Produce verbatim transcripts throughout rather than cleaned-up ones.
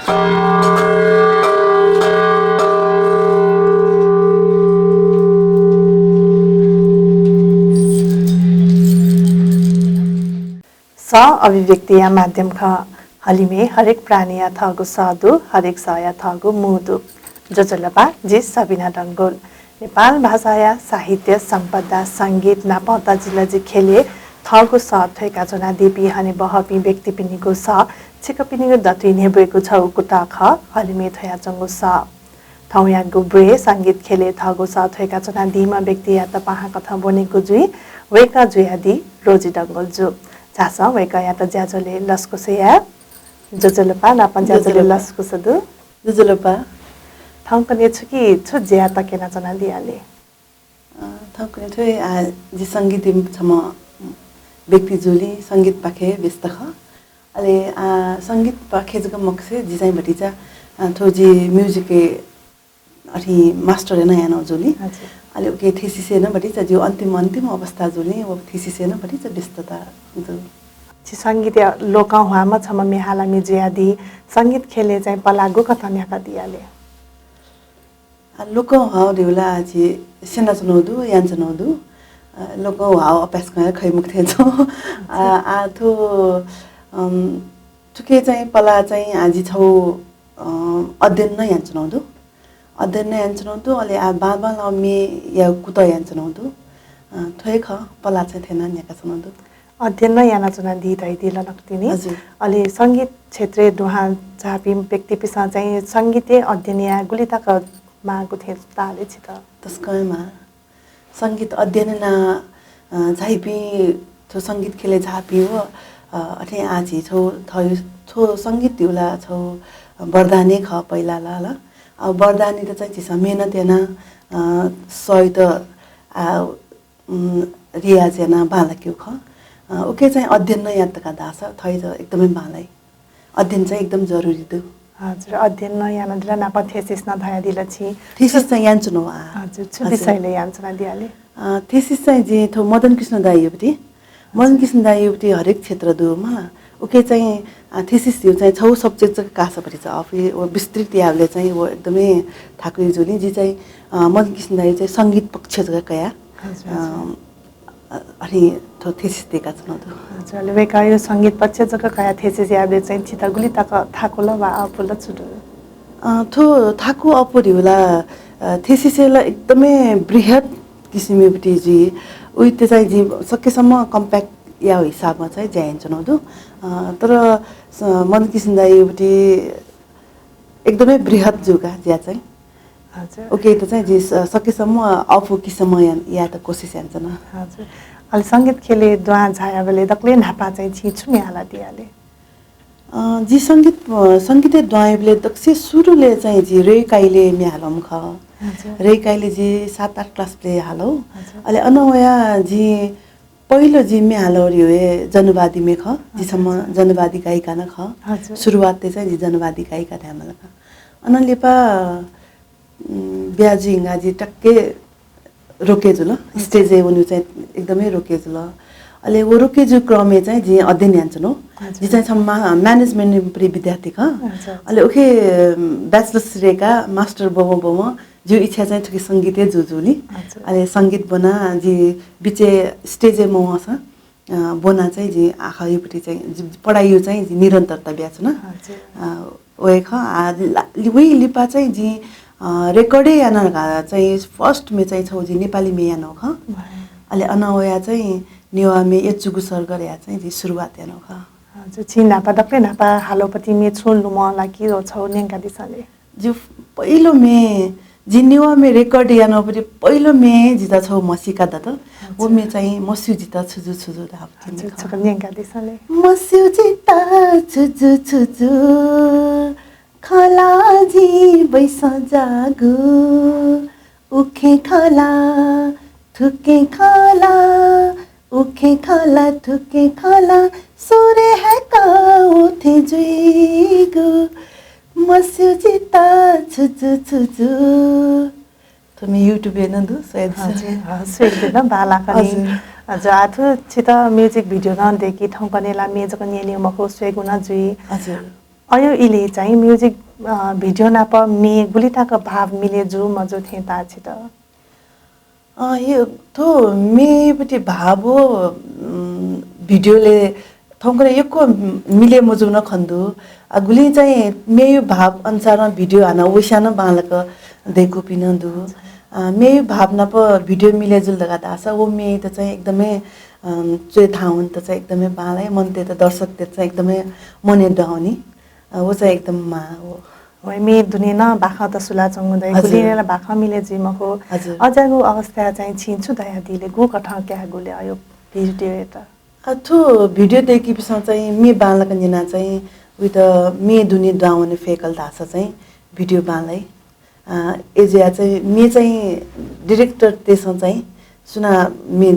सः अभिव्यक्तिया माध्यम खः। हलिमय् हरेक प्राणीया थःगु सः दु, हरेक सःया थःगु मू दु। ज्वजलपा, जि सबिना डंगोल। नेपाल भाषाया साहित्य, सम्पदा, संगीत नापं तजिलजि ख्यलय् थःगु सः थ्वय्‌का च्वनादीपिं हनेबहःपिं व्यक्तिपिनिगु सः छिकपिनिगु दथुइ न्ह्यब्वयेगु छगू कुतः खः, हलिमय् थ्वयाच्वंगु सः। थौंयागु ब्वय् संगीत ख्यलय् थःगु सः थ्वय्‌का च्वनादीम्ह व्यक्तियात पाहां कथं ब्वनेगु जुइ। वय्‌कः जुयादी रोजी डंगोल जु। झासँ वय्‌कःयात ज्याझ्वलय् लसकुस याये। ज्वजलपा, नापं ज्याझ्वलय् ज्वजलपा। लसकुस दु। ज्वजलपा। थौंकन्हय् छुकी छु ज्या तक यानाच्वनादी हाले? अ, थौंकन्हय् थ्व हे, आ, जि संगीतय् छम्ह व्यक्ति जुलिं संगीतपाखे व्यस्त खः। अले, आ, संगीतपाखे जक मखुसे जि चाहिँ भतिचा, आ, थ्व जि music-य् अथि master याना याना जुलिं। हजुर। अले उके thesis याना भतिचा जि अन्तिम, अन्तिम अवस्था जुलिं व thesis याना भतिचा व्यस्तता दु। छि संगीतया लोकंह्वाःम्ह छम्ह म्ये हालामि जुयादी, संगीत ख्यलय् चाहिँ पलाः गुकथं न्ह्याकादी हाले? आ, लोकंह्वाः धइबलय् जि स्यनाच्वनागु दु, यानाच्वनागु दु। आ, लोकंह्वाः अभ्यास कयाः खइ मखु थें च्वं। आ, आ, थ्व, अम, थुके चाहिँ पलाः चाहिँ आ, जि छगू, अ, अध्ययन नं यानाच्वनागु दु। अध्ययन नं यानाच्वनागु दु, अले आ, बांबांलाःगु म्ये यायेगु कुतः यानाच्वनागु दु। अ, थ्व हे खः, पलाः चाहिँ थथे याना न्ह्याकाच्वनागु दु। अध्ययन नं यानाच्वनादी धयादिल नकतिनि। हजुर। अले संगीत क्षेत्रय् दुहां झाःपिं व्यक्तिपिसं चाहिँ संगीतय् अध्ययन याये गुलि तक माःगु थें ताः ले छित? तसकं हे माः। संगीत अध्ययन याना, अ, झाइपिं, थ्व संगीत ख्यलय् झाःपिं व, अ, अथे आः झी छगू थ्व, थ्व संगीत धइबलय् छगू वरदान हे खः पहिला ला, ला। आ, वरदानयात चाहिँ झीसं मेहनत याना, अ, सःयात, आ, उम्, रियाज यानाः बांलाकेगु खः। अ, उके चाहिँ अध्ययन नं यात धकाः धाःसा थथे एकदमै बांलाइ। अध्ययन चाहिँ एकदम जरुरी दु। हजुर, अध्ययन नं यानादिल, नापं thesis नं धयादिल छिं। Thesis चाहिँ यानाच्वनागु आ। हजुर, छु हजुर। विषयलय् यानाच्वनादी हाले? अ, thesis चाहिँ जिं थ्व मदन कृष्ण दाइयापट्टि। मदन कृष्ण दाइयापट्टि हरेक क्षेत्र दु मला। उके चाहिँ, अ, thesis धइगु चाहिँ छगू subject जक काःसा भतिचा अःपु, व विस्तृत यायेबलय् चाहिँ व एकदमै थाकुइ जुलिं जि चाहिँ, अ, मदन कृष्ण दाइया चाहिँ संगीत पक्ष जक कया। हजुर, अ, हजुर। अ, अले थ्व thesis दय्काच्वनागु दु। हजुर, अले वय्कःया संगीत पक्ष जक कयाः thesis यायेबलय् चाहिँ छित गुलि तक थाकु ला वा अःपु ला छु दु? अ, थ्व थाकु अःपु धइबलय्, अ, thesis-य् ला एकदमै बृहत् किसिमयापट्टि जुइ। उइत चाहिँ जिं सकेसम्म compact यायेगु हिसाबमा चाहिँ ज्या यानाच्वनागु दु। अ, तर स-, मदन कृष्ण दाइयापट्टि एकदमै बृहत् जूगु ज्या चाहिँ। हजुर। उकेत चाहिँ जिं स-, सकेसम्म अःपु किसिमं यायेत कोसिस यानाच्वना। हजुर। अले संगीत ख्यलय् दुहां झायाबलय् दकलय् न्हापां चाहिँ छिं छु म्ये हालादी हाले? अ, जि संगीत, अ, संगीतय् दुहां वइबलय् दकलय् सुरुलय् चाहिँ जि रेकाइलय् म्ये हालाम्ह खः। हजुर। रेकाइलय् जि सात आठ class बलय् हालागु। हजुर। अले अनं वयाः जि पहिलो जि म्ये हालागु धइगु हे जनवादी म्ये खः। जि छम्ह जनवादी गायिका नं खः। हजुर। सुरुवातय् चाहिँ जि जनवादी गायिका धायेमाल का। अनं लिपा, उम्, ब्याहा जुइधुंकाः जि टक्कै रोके जुल। हजुर। Stage-य् वनेगु चाहिँ एकदमै रोके जुल। अले व रोके जूगु क्रमय् चाहिँ जिं अध्ययन यानाच्वनागु। हजुर। जि चाहिँ छम्ह मा-, management-या विद्यार्थी खः। हजुर। अले उखे, उम्, bachelor's रेकाः master ब्वंबं ब्वंबं जिगु इच्छा चाहिँ थुकी संगीतय् जू जुलिं। हजुर। अले संगीत ब्वनाः जि बिचय् stage-य् मवंसां, अ, ब्वनाः चाहिँ जिं आखःयापट्टि चाहिँ जि पढाइया चाहिँ जि निरन्तरता बियाच्वना। हजुर। अ, व हे खः, आ, ला-, वइ लिपा चाहिँ जिं, अ, record-य् याना धकाः चाहिँ first म्ये चाहिँ छगू जिं नेपाली म्ये यानागु खः। वाह। अले अनं वयाः चाहिँ नेवाः म्ये यचुगु सर्ग धयाः चाहिँ जिं सुरुवात यानागु खः। हजुर, छिं न्हापा दकलय् न्हापा हालापट्टि म्ये छुं लुमं ला कि व छगू न्यंकादिसँ ले? जिगु पहिलो म्ये, जिं नेवाः म्ये record यानापट्टि पहिलो म्ये जितः छगू म्हसीका दत। अच्छा। व म्ये चाहिँ मस्यू जितः छु जू छु जू धाःपट्टि म्ये खः। छकः न्यंकादिसँ ले। मस्यू जितः छु जू छु जू, खँ ला जिं बैसं जाःगु, उखें खँ ला, थुखें खँ ला, उखें खँ ला, थुखें खँ ला, सुरय् हाय्काः उथें जुइगु, मस्यू जितः छु जू छु जू। थ्व म्ये YouTube-य् नं दु, स्वयादिसँ। हजुर, हँ, स्वयेगु दु नं बांलाक नि। हजुर। हजुर, आः थ्व छितः music video नं दय्की, थौंकन्हय् ला म्ये जक न्यनेगु मखु, स्वयेगु नं जुइ। हजुर। अयो इले चाहिँ music, अ, video नाप मे गुलि तक भाव मिले जू मजू थें ताः छित? अ, यो थ्व मेपट्टि भाव हो, उम्, video ले थौंकन्हय् यक्व मिले मजू नं खने दु। अ, गुलिं चाहिँ मेयु भाव अनुसार video हानं वस्यां नं बांलाक दय्कूपिं नं दु। अ, मेयु भाव नाप video मिले जुल धकाः धाःसा व मेत चाहिँ एकदमै, अम, च्वय् थाहां वनेत चाहिँ एकदमै बांलाइ, मनूतय्त, दर्शकतय्त चाहिँ एकदमै मनय् दुहां वनी। अ, व चाहिँ एकदम माः हो। वय् मे दुने नं बाखं त सुलाच्वंगु दइ, हजुर। गुलिं ला बाखं मिले जुइ मखु। हजुर। अज्याःगु अवस्थाय् चाहिँ छिं छु धयादिले, गुकथं कायेगु ले अयो video-यात? अ, थ्व video दय्कीपिसं चाहिँ मे बांलाक न्यनाः चाहिँ उइत मे दुने दुहां वने फय्कल धाःसा चाहिँ video बांलाइ। अ, अय्जुयाः चाहिँ मे चाहिँ director-तय्सं चाहिँ सुनां मे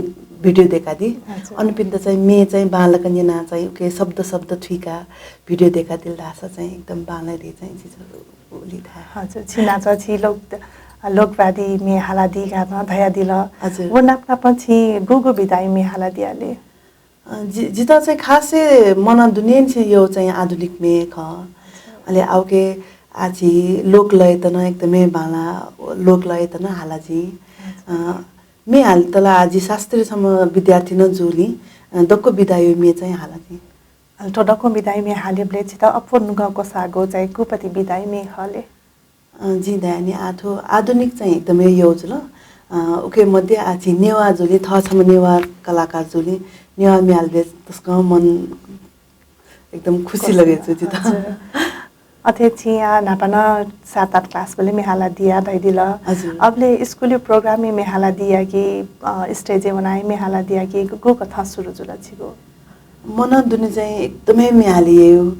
video दय्कादी। अच्छा। अनपिन्त चाहिँ मे चाहिँ बांलाक न्यनाः चाहिँ उके शब्द शब्द थुइकाः video दय्कादिल धाःसा चाहिँ एकदम बांलाइ धइगु चाहिँ जिं उलि धाये। हजुर, छिं नाप छि लोक, लोकवादी मे हालादी धकाः नं धयादिल। हजुर। व नाप नाप छिं गुगु विधाय् मे हालादिया ले? अ, जि, जितः चाहिँ खासै मनं दुने निसें यःगु चाहिँ आधुनिक मे खः। अले आः उके आः झी लोकलय्त नं एकदमै बांलाः, लोकलय्त नं हाला जिं। अ, मे हालेत ला आः जि शास्त्रीय छम्ह विद्यार्थी नं जूलिं, अ, दक्व विधाय् मे चाहिँ हाला जिं। अले थ्व दक्व विधाय् मे हालेबलय् छित अप्वः नुगः क्वसाःगु चाहिँ गुपति विधाय् मे खः ले? अ, जिं धाये नि, आः थ्व आधुनिक चाहिँ एकदमै यःगु जुल। अ, उके मध्ये आः झी नेवाः जूलिं, थः छम्ह नेवाः कलाकार जूलिं नेवाः मे हालेबलय् तसकं मन एकदम खुसी लगे जू जितः। हजुर। अथे छिं आः न्हापा नं सात आठ class बलय् मे हालादिया धयादिल। हजुर। अबलय् स्कुलय् program-य् मे हालादिया कि, अ, stage-य् वनाः मे हालादिया कि गुकथं सुरु जुल छिगु? मनं दुने चाहिँ एकदमै मे हाले यःगु,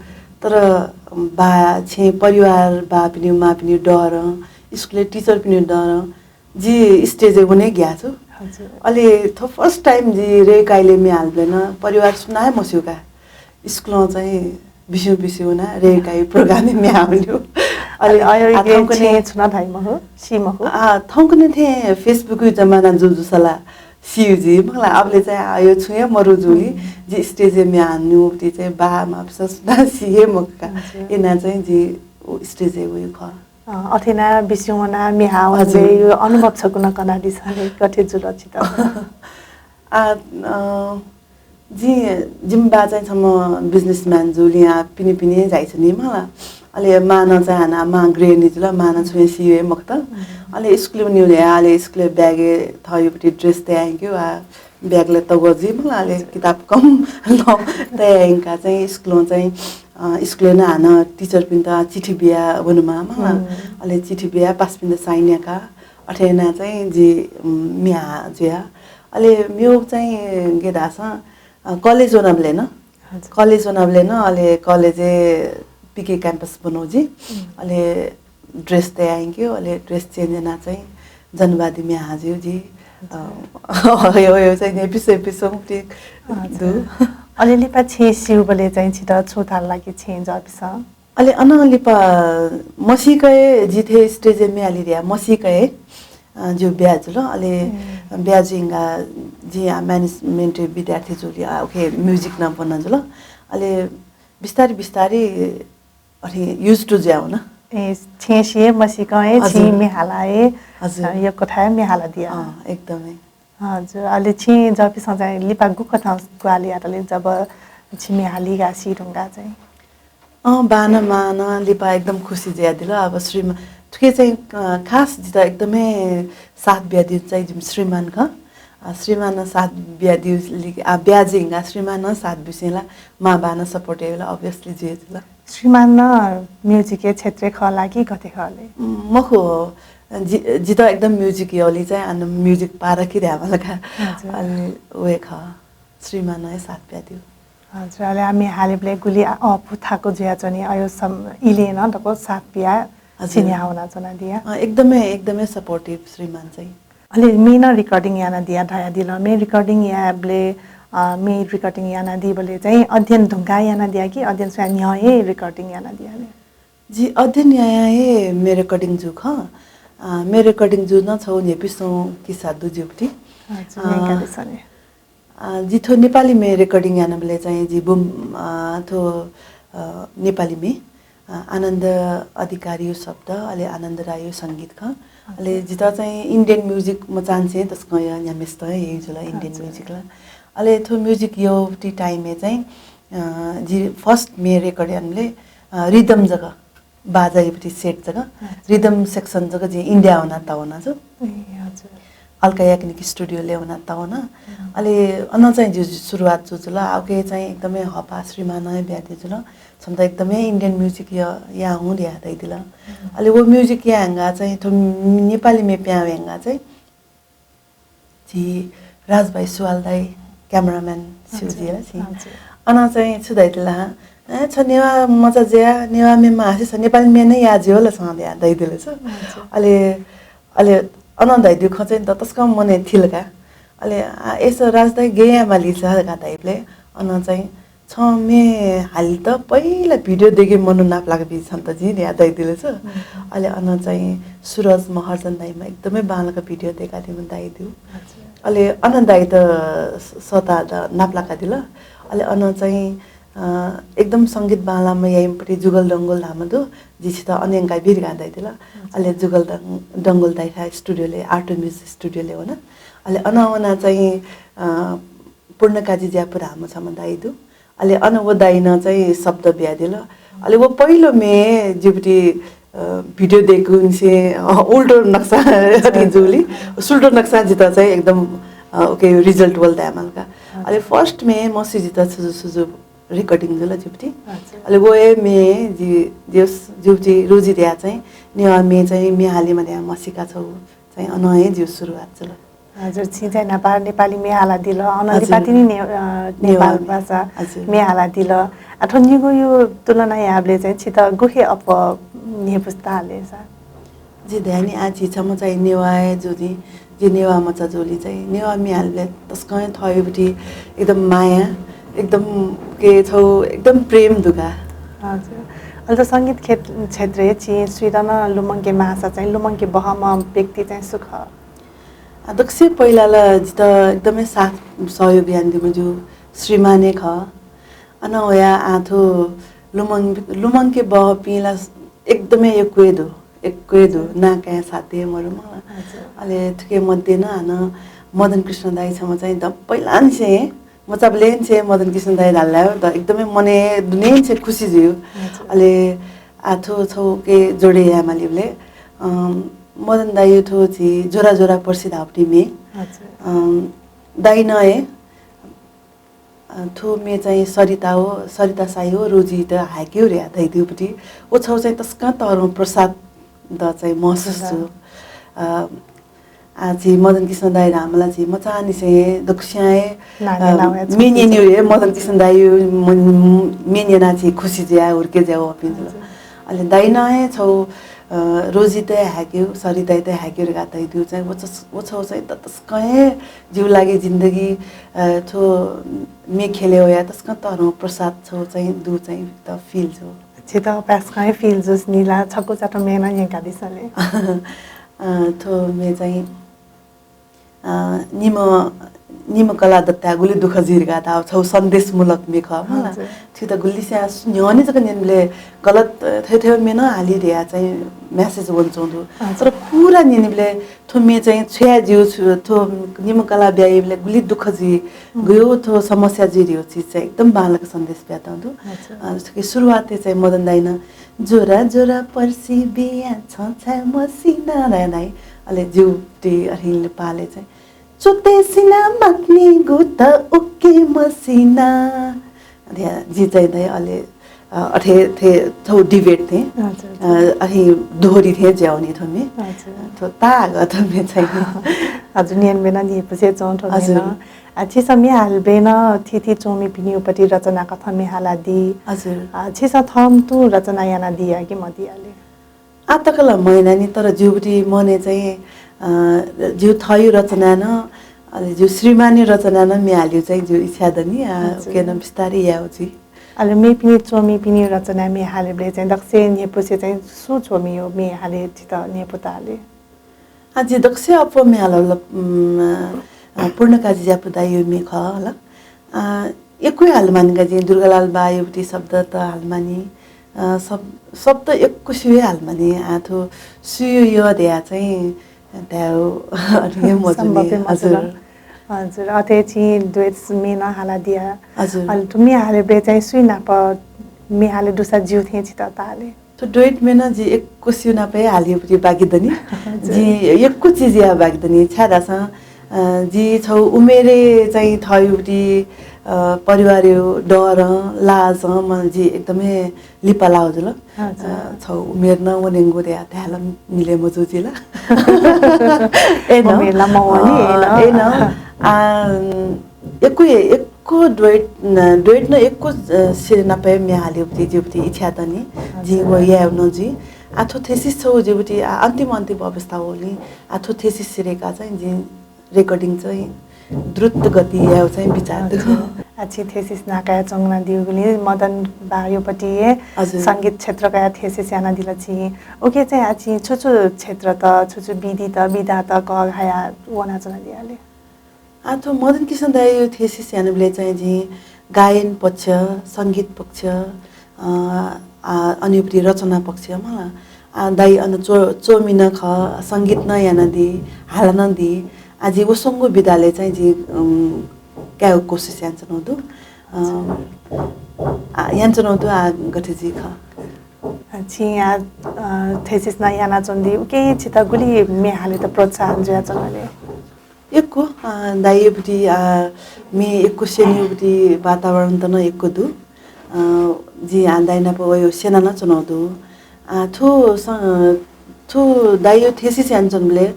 तर बा छेँ परिवार, बापिनिगु मांपिनिगु डरं, स्कुलय् teacher-पिनिगु डरं जि stage-य् वने ग्याः छु। हजुर। अले थ्व first time जि रेय् काइले मे हालेबलय् नं परिवार सुनां हे मस्यू का। स्कुलं चाहिँ बिस्युं बिस्युं वनाः रेय् काइ program-य् मे हालेगु। अले अले अयो आः इले थौंकन्हय् छेँ छुं नं धाइ मखु, सी मखु। आः थौंकन्हय् थें Facebook-यु जमाना जू जूसा ला सियु जि, मखु ला, अबलय् चाहिँ अयो छुं हे मरु जूलिं, हम्म। जि stage-य् मे हान्यु ति चाहिँ बाः मांपिसं सुनां सी हे मखु का। हजुर। अय् यानाः चाहिँ जि उ stage-य् वयु खः। अ, अथे यानाः बिस्युं वनाः मे हाः वनेबलय् हजुर। अनुभव छकू नं कनादिसँ ले, गथे जुल छित? आ, अ, जि, जिमि बाः चाहिँ छम्ह businessman जूलिं आः पिने पिने झाइच्वनी मला। अले मां नं चाहिँ हानं मां गृहिणी जुल, मां नं छुं हे सी हे मखुत। अले स्कुलय् वनेबलय् अले स्कुलय् bag-य् थःगु पट्टि dress तयाः यंकेगु, आ, bag-लय् तग्वः जुइ मला, अले किताब कम नं तयाः यंकाः चाहिँ स्कुलं चाहिँ, अ, स्कुलय् नं हानं teacher-पिन्त चिठी बियाः वनेमाः मला। हम्म। अले चिठी बियाः पासापिन्त sign याकाः अथे यानाः चाहिँ जि, उम्, मे हाः जुया। अले मेगु चाहिँ गथे धाःसा, अ, college वनाबलय् नं, हजुर। College वनाबलय् नं अले college-य् पीके campus ब्वनागु जि। हम्म। अले dress तयाः यंकेगु, अले dress change यानाः चाहिँ जनवादी मे हाः जुयु जि। अ, हजुर। अयो, अयो चाहिँ न्ह्यइपिसं, न्ह्यइपिसं पट्टि हजुर। दु। अले लिपा छेँ स्यूबलय् चाहिँ छित छु धाल ला कि छेँ जःपिसं? अले अनं लिपा मसीक हे जि थें stage-य् मे हाले धयाः मसीक हे, अ, जिगु ब्याहा जुल। अले हम्म। ब्याहा जुइधुंकाः जि आ management विद्यार्थी जुल, आ, उखे music नं ब्वना जुल। अले बिस्तारै बिस्तारै अथे used to जुया वन। ए, छेँ सिये मसीकं हे हजुर। छिं मे हाला हे, हजुर। अ, यक्व थाय् मे हालादिया। अँ, एकदमै। हजुर, अले छिं जःपिसं चाहिँ लिपा गुकथं ग्वाहालि यात ले जब छिं मे हालीगु सी धुंकाः चाहिँ? अँ, बानं मानं लिपा एकदम खुसी जुयादिल। अब श्रीमा-, थुके चाहिँ, अ, खास जितः एकदमै साथ बियादिउ चाहिँ जिमि श्रीमान खः। अ, श्रीमानं साथ बियादिउ लि-, आ, ब्याहा जुइधुंकाः श्रीमानं साथ बिसें ला मां बानं support याइबलय् obviously जुया जुल। श्रीमान नं music-या क्षेत्रय् खः ला कि गथे खः ले? उम्, मखु, जि-, जितः एकदम music यःगुलिं चाहिँ अन music पारखी धायेमाल का। हजुर। अले व हे खः। श्रीमानं हे साथ बियादिउ। हजुर, अले आः मे हालेबलय् गुलि आ-, अःपु थाकु जुयाच्वनी, अयो सम-, इलय् नं दक्व साथ बियाः हजुर। छिं न्ह्याः वनाच्वनादिया। अँ, एकदमै, एकदमै supportive श्रीमान चाहिँ। अले मे नं recording यानादिया धयादिल। मे recording यायेबलय्, अ, मे recording यानादीबलय् चाहिँ अध्ययन धुंकाः यानादिया कि अध्ययन स्वयाः न्ह्यः हे recording यानादिया मे? जि अध्ययन यायां हे मे recording जू खः। अ, मे recording जू नं छगू न्ह्यइपिसं किस्सा दु जिगु पट्टि। हजुर, अ, न्यंकादिसँ नि। अ, जि थ्व नेपाली मे recording यानाबलय् चाहिँ जि बुम-, अ, थ्व, अ, नेपाली मे अ, आनन्द अधिकारीयो शब्द, अले आनन्द राईयो संगीत खः। अले जितः चाहिँ Indian music मचांनिसें तसकं न्ह्याम्हेसित हे यःगु जुल Indian music ला। अले थ्व music यःगु time-य् चाहिँ, अ, जि first म्ये record यानाबलय्, अ, rhythm जक, बाजायो set जक, rhythm section जक जिं India वनाः तःवना जु। ए, हजुर। अलका याग्निक studio-लय् वनाः तःवना। अले अन चाहिँ जिगु सुरुवात जु जुल। आः उकी चाहिँ एकदमै हःपाः श्रीमानं हे बियादी जुल। छन्त एकदमै Indian music या, या हुँ धया धयादिल। अले व music यायेगु चाहिँ थ्व नेपाली म्ये पिहां वयेगु चाहिँ झी राजभाइ सुवाल दाइ, cameraman सिउजी ला छि। हजुर। अन चाहिँ छु धयादिल हँ, "ए, छ नेवाः मचा जुया, नेवाः म्ये माःसे छ नेपाली म्ये नं या ज्यू ला छं" धया धयादिल छु। हजुर। अले, अले अन धयादिउ खँ चाहिँ त तसकं मनय् थिल का। अले, आ, "ए, स राज दाइ, गय् याये माली छ" धकाः धयाबलय् अन चाहिँ छं म्ये हालेत पहिला video देके मनू नापलाकाबी छन्त जिं धया धयादिल छु। अले अन चाहिँ सुरज महर्जन दाइम्ह एकदमै बांलाक video देकादीम्ह दाइ दु। अले अन दाइत स-, सःता द-, नापलाकादिल। अले अन चाहिँ, अ, एकदम संगीत बांलाम्ह याइम्ह पट्टि जुगल डंगोल धाःम्ह दु, जि छित अन यंकाबी धकाः धयादिल। अले जुगल डं-, डंगोल दाइथाय् studio-लय्, आर्टो म्युजिक studio-लय् वना। अले अन वना चाहिँ, अ, पूर्णकाजी ज्यापु धाःम्ह छम्ह दाइ दु। अले अन व दाइनं चाहिँ शब्द बियादिल। अले व पहिलो म्ये जिपट्टि, अ, video देकूनिसें, अ, उल्टो नक्सा जुल। सुल्टो नक्सा जितः चाहिँ एकदम, अ, उकी result वल धायेमाल का। अले first म्ये मसि जितः सुजु सुजु recording जुल जिपट्टि। अले व हे म्ये जि, जि, जिपट्टि रोजी धया चाहिँ नेवाः म्ये चाहिँ म्ये हालेमा धया मसिका छौ चाहिँ अन हे जिउ सुरुवात जुल। हजुर, छिं चाहिँ न्हापा नेपाली म्ये हालादिल, अन लिपा तिनि ने-, अ, नेपाल भाषा म्ये हालादिल। आ, थ्व निगूयो तुलना यायेबलय् चाहिँ छित गुखे अप्वः न्ह्यइपुसे ताःले सा? जि धायेनि, आ, झी छम्ह चाहिँ नेवाः हे जूगुलिं, जि नेवाः मचा जूगुलिं चाहिँ नेवाः म्ये हालेबलय् तसकं हे थःगुपट्टि एकदम माया, एकदम के छौ, एकदम प्रेम दुका। हजुर। अले त संगीत क्षेत्र, क्षेत्रय् छिं सुइत नं लुमंके माःसा चाहिँ लुमंके बहःम्ह व्यक्ति चाहिँ सु खः? आ, दक्वसिबें पहिला ला जितः एकदमै साथ सहयोग यानादीम्ह जिउ श्रीमान हे खः। अन वया आः थ्व लुमं-, लुमंके बहःपिं ला एकदमै यक्व हे दु, यक्व हे दु, नां काये साध्य मरु मला। हजुर। अले थुके मध्ये नं हानं मदन कृष्ण दाइ छम्ह चाहिँ द-, पहिलानिसें मचाबलय्‌निसें मदन कृष्ण दाइ धाल ला द-, एकदमै मनय् दुनेंनिसें खुसी जुइगु। हजुर। अले आः थ्व छौके जोडे यायेमालीबलय्, अं, मदन दाइयो थ्व झी जोरा जोरा पर्सि धाःपट्टि म्ये। हजुर। अं, दाइनं हे, अ, थ्व म्ये चाहिँ सरिता हो, सरिता साई हो, रोजीत हाय्‌केउ धया धयादीउपट्टि व छौ चाहिँ तसकं तःधंगु प्रसाद द चाहिँ महसुस जू। अ, आ, झी मदन कृष्ण दाइ धाःम्ह ला झी मचांनिसें दक्वस्यां हे, नां, अ, न्यनावया म्ये न्यनेउ हे मदन कृष्ण दाइयो म-, म्ये न्यना झी खुसी जुया हुर्के जुया वःपिं जुल। हजुर। अले दाइनं हे छौ, अ, रोजीत हाय्‌केउ, सरितायात हाय्‌केउ धकाः धयादीउ चाहिँ व छ-, व छौ चाहिँ त-, तसकं हे जिउ लागि जिन्दगी, अ, थ्व म्ये ख्यले वया तसकं तःधंगु प्रसाद छौ चाहिँ दु चाहिँ त feel जू। छित पास्कं हे feel जूस निला छकू चाटो म्ये नं न्यंकादिसँ ले। अ, थ्व म्ये चाहिँ, अ, निम्ह, निम्ह कलाः दत्ताया गुलि दुःख जुइ धकाः धाउ छौ सन्देशमूलक म्ये खः मला। हजुर। छित गुलिस्यां न्ह्यःने जक न्यनेबलय् गलत, अ, थथे म्ये नं हाली धया चाहिँ message वनाच्वं दु। हजुर। तर पूरा न्यनेबलय् थ्व म्ये चाहिँ छु याये ज्यू, छु, थ्व निम्ह कलाः ब्याइबलय् गुलि दुःख जुइ, गुयो थ्व समस्या जुइ धयो चिज चाहिँ एकदम बांलाक सन्देश ब्यातं दु। अच्छा। अ, जस्तो कि सुरुवातय् चाहिँ मदन दाइनं, "जोरा जोरा पर्सि बिया छं छाय् मसिना" धाइ धाइ। अले जिउ ति अहिल पाले चाहिँ, "चोते सिना माकनी गुत उके मसिना।" अथे जि चाहिँ दाइ अले, अ, अथे थे थौ debate थे। अच्छा, अच्छा। अ, अथे दोहोरी थे ज्याउनी थमे। अच्छा। थो ताग थमे चाहिँ। हजुर, न्यन बेना नि पुसे चौं थो हजुर। बेना। आ, छिसं म्ये हाल बेना थी थी चोमी पिनिउ पति रचना कथं म्ये हालादी। हजुर। आ, छिसं थम तु रचना याना दिया कि मदिया ले? आ तकल महिना नि तर जिउबुटी मने चाहिँ, अ, जिउ थयु रचना न, अले जिउ श्रीमानी रचना न म्ये हालिउ चाहिँ जिउ इच्छा दनि, आ, हजुर। उके न बिस्तारै याउ जी। अले मेपिनि चोमी पिनि रचना म्ये हालेबले चाहिँ दक्से न्हेपुसे चाहिँ सु चोमी हो म्ये हाले छित न्हेपु ताले? आ, जि दक्से अप्वः म्ये हालल, उम्, अ, पूर्णकाजी ज्यापु दाइयो म्ये खः हल। आ, यक्वे हालमानी का जि दुर्गालाल बायुवती शब्द त हालमानी, अ, शब्द यक्व सिउ हाल मानि, आथु सिउ यो धया चाहिँ धाउ अथे मजुनि। हजुर। हजुर, अथे छि द्वैत मेन हाला दिया। हजुर। अले थु मे हाले बे चाहिँ सुइ नाप मे हाले दुसा जिउ थें छित ताले। थु द्वैत मेन जि यक्व सिउ नाप हालियो बाकी दनि। हजुर। जि यक्व चिज या बाकी दनि। छाय् धासा, अ, जि छौ उमेरे चाहिँ थयु बटी, अ, परिवार यो डर, लाज, मन जि एकदमै लिपा लाउ जुल। हजुर। अ, छौ उमेर न वनेंगु रे आ, त्याला मिले मजु जिला। ए न। उमेर ला मवनी, अ, ए न। ए न। आ, यक्व, यक्व द्वैत, न, द्वैत न यक्व, अ, सिर नापे मे हाले बटी जि बटी इच्छा दनि। हजुर। जि व या न जि। आ, थो thesis छौ जि बटी, आ, अन्तिम, अन्तिम अवस्था होली। आ, थो thesis सिरेका चाहिँ जि recording चाहिँ द्रुत गति याउ चाहिँ विचार दु। हजुर। आ, छि thesis नाकाया चंगना दिउगुलिं मदन बायोपट्टि ये हजुर। संगीत क्षेत्रका thesis याना दिला छि। OK चाहिँ आ, छि छु छु क्षेत्र त, छु छु विधि त, विधा त कः घाया वना चना दियाले। आ, थो मदन किशन दायो thesis याना बिले चाहिँ जि गायन पक्ष, संगीत पक्ष, अ, आ, अनिपुरी रचना पक्ष मला। आ, दाइ अन चो-, चोमिन ख, संगीत न याना दि, हाला न दि। आ, जि वसंगु विधाले चाहिँ जि, उम, कायु कोसिस याना चनौ दु। अ, आ, याना चनौ दु आ गथे जि ख। आ, छि आ, अ, thesis न याना चन दि, उके छित गुली मे हाले त प्रोत्साहन जुया चनले। यक्व, अ, दाइ बटी, अ, मे यक्व सेन्यु बटी वातावरण त न यक्व दु। अ, जि आ दाइ नाप वयो सेना न चनौ दु। अ, थु स-, थु दाइ thesis यान चन बिले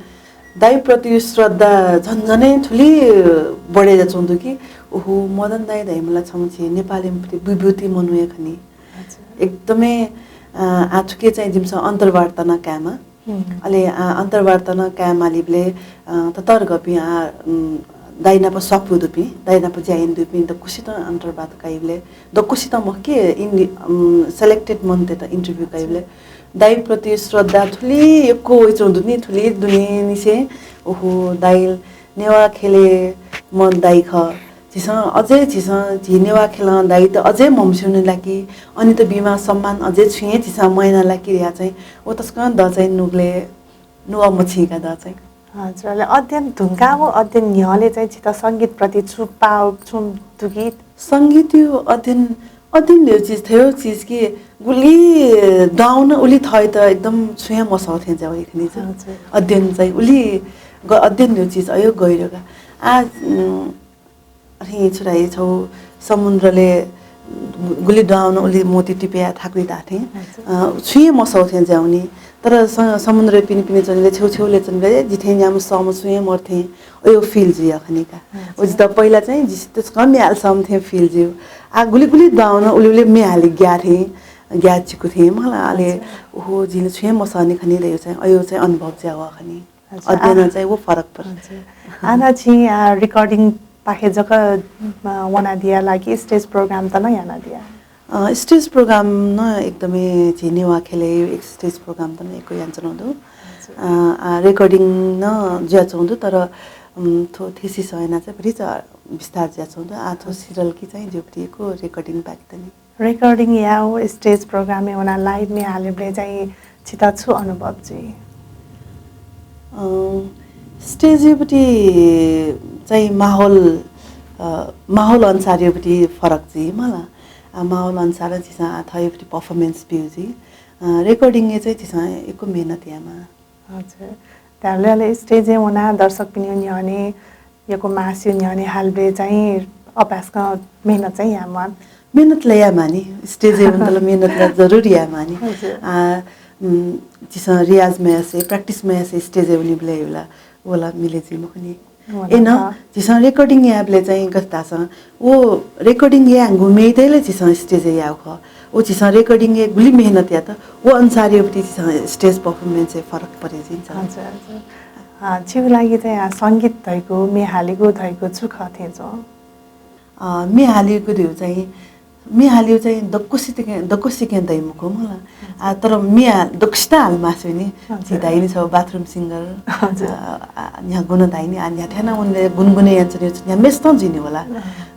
दाइ प्रति श्रद्धा झन्झने थुली बढे जा चन दु कि, ओहो, मदन दाइ दाइ मला छम छि नेपाली बटी विभूति मनुया खनी। अच्छा। एकदमै, अ, आ थुके चाहिँ जिमस अन्तर्वार्ता न कायमा। हम्म। अले, आ, अन्तर्वार्ता न कायमाली बिले, अ, ततरगपिं, आ, उम, दाइ नाप स्वापु दुपिं, दाइ नाप ज्याइन दुपिं दक्वसित अन्तर्वार्ता काइबले, दक्वसित मखके इन-, उम, selected मनतेत interview काइबले, दाइ प्रति श्रद्धा थुली यक्व वइचौं दुनि, थुली दुनि निसे, ओहो, दाइ नेवा खेले मन दाइ ख। झीसं अझै झीसं झी नेवा खेलं दाइत अझै म्हमस्यूनि लाकि, अनित बिमा सम्मान अझै छुं हे झीसं मयना लाकि या चाहिँ व तसकं द चाहिँ नुगले नुवा मछिका द चाहिँ। हजुर, अले अध्ययन धुंका व अध्ययन न्ह्यले चाहिँ छित संगीत प्रति छु पाव छु दुगीत? संगीत यो अध्ययन, अध्ययन यो चिज थयो चिज कि गुली दाउन उली थय त एकदम छुया मसौ थे जाउ खनि। हजुर। अध्ययन चाहिँ उली ग-, अध्ययन यो चिज अयो गहिरो का। आ, उम, अथे छुराइ छौ समुद्रले गुली दाउन उली मोती टिपे थाकुइ दाथे। हजुर। अ, छुया मसौ थे जाउनि। तर स-, समुद्र पिने पिने चनिले छेउ छेउले चनिले जिथे न्याम सम छुया मर्थे। अयो feel जुया खनिका। हजुर। ओ जित पहिला चाहिँ जिस तसकं म्याल सम थे feel जुया। आ गुली गुली दाउन उली उली म्याले ग्या थे, ग्या चिकु थे मला अले। हजुर। ओहो जिले छुया मसने खनि दयो चाहिँ अयो चाहिँ अनुभव ज्यावा खनि। अच्छा, अध्ययन आ, चाहिँ वो फरक पर। अच्छा। आना छि, आ, recording पाखे जक, आ, वना दिया लागि stage program त न याना दिया? अ, stage program न एकदमै झिने वा खेले एक stage program त न एको यान चनौ दु। अच्छा। अ, आ, recording न ज्या चौं दु, तर, उम, थो thesis याना चाहिँ भरि च विस्तार ज्या चौं दु। आ, थो सिरल कि चाहिँ ज्योपति एको recording बाकी तनी। Recording या व stage program ए वना live मे हाले बले चाहिँ छिता छु अनुभव जुइ? अ, stage एबटी चाहिँ माहौल, अ, माहौल अनुसार एबटी फरक जुइ मला। आ, माहौल अनुसार झीसं आ थः एबटी performance बिउ जुइ। अ, recording ए चाहिँ झीसं एको मेहनत यामा। हजुर। त्याबले अले stage ए वना दर्शकपिनि न्ह्यःने यक्व मासयु न्ह्यःने हालबले चाहिँ अभ्यासकं मेहनत चाहिँ यामा। मेहनत ला यामानि, stage ए वंतल मेहनत ला जरुर यामानि। हजुर। आ, उम, झीसं रियाज मयासे, practice मयासे stage ए वनिबले होला, वला मिले जुइ मखुनि। वला एन, खः। झीसं recording याबले चाहिँ गस्तासं, वो recording यागु मेतैले झीसं stage ए याउ खः। वो झीसं recording ए गुलि मेहनत यात, वो अनुसार एबटी झीसं stage performance ए फरक परे जुइन्छ। हजुर, हजुर। अ, छिगु लागि चाहिँ, अ, संगीत धइगु, मे हालेगु धइगु छु खः थें च्वं? अ, मे हालेगु धइगु चाहिँ, मे हालेगु चाहिँ दक्वसितके, दक्वसिके दइ मखु मला। आ, तर मे हाल, दक्वसित हाल मासु नि। हजुर। झी धाइनि छ bathroom singer। हजुर। अ, आ, न्ह्या गुण धाइनि, आ, न्ह्या थ्याना उनले गुनगुने याचने, न्ह्या मेस्तौं जुइनि होला। अँ,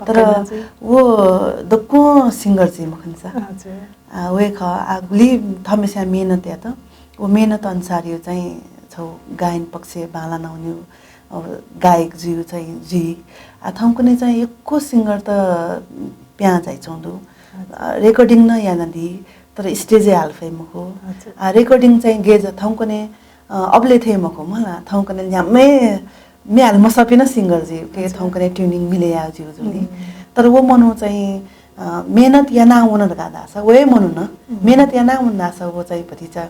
तर पक्का हजुर। वो दक्व singer जुइ मखुनि सा। हजुर। आ, वय्‌कः, आ, गुलि थम्हस्यां मेहनत यात। व मेहनत अनुसार यो चाहिँ छौ गायन पक्ष बांलाना वनीगु, अ, गायक जुइ चाहिँ जुइ। आ, थौंकन्हय् चाहिँ यक्व singer त पिहां झाइच्वंगु दु। अ, recording नं यानादी, तर stage-य् हाले फइ मखु। अच्छा। आ, recording चाहिँ गय् जा थौंकन्हय्, अ, अबलय् थें मखु मला, थौंकन्हय् न्ह्याम्ह म्ये हाले मसःपिं नं singer जुइ, उके अच्छा। थौंकन्हय् tuning मिले याः जुइ जुनि। हम्म। तर व मनू चाहिँ, अ, मेहनत याना वन धकाः धाःसा, व हे मनू नं हम्म। मेहनत याना वन धाःसा व चाहिँ भतिचा,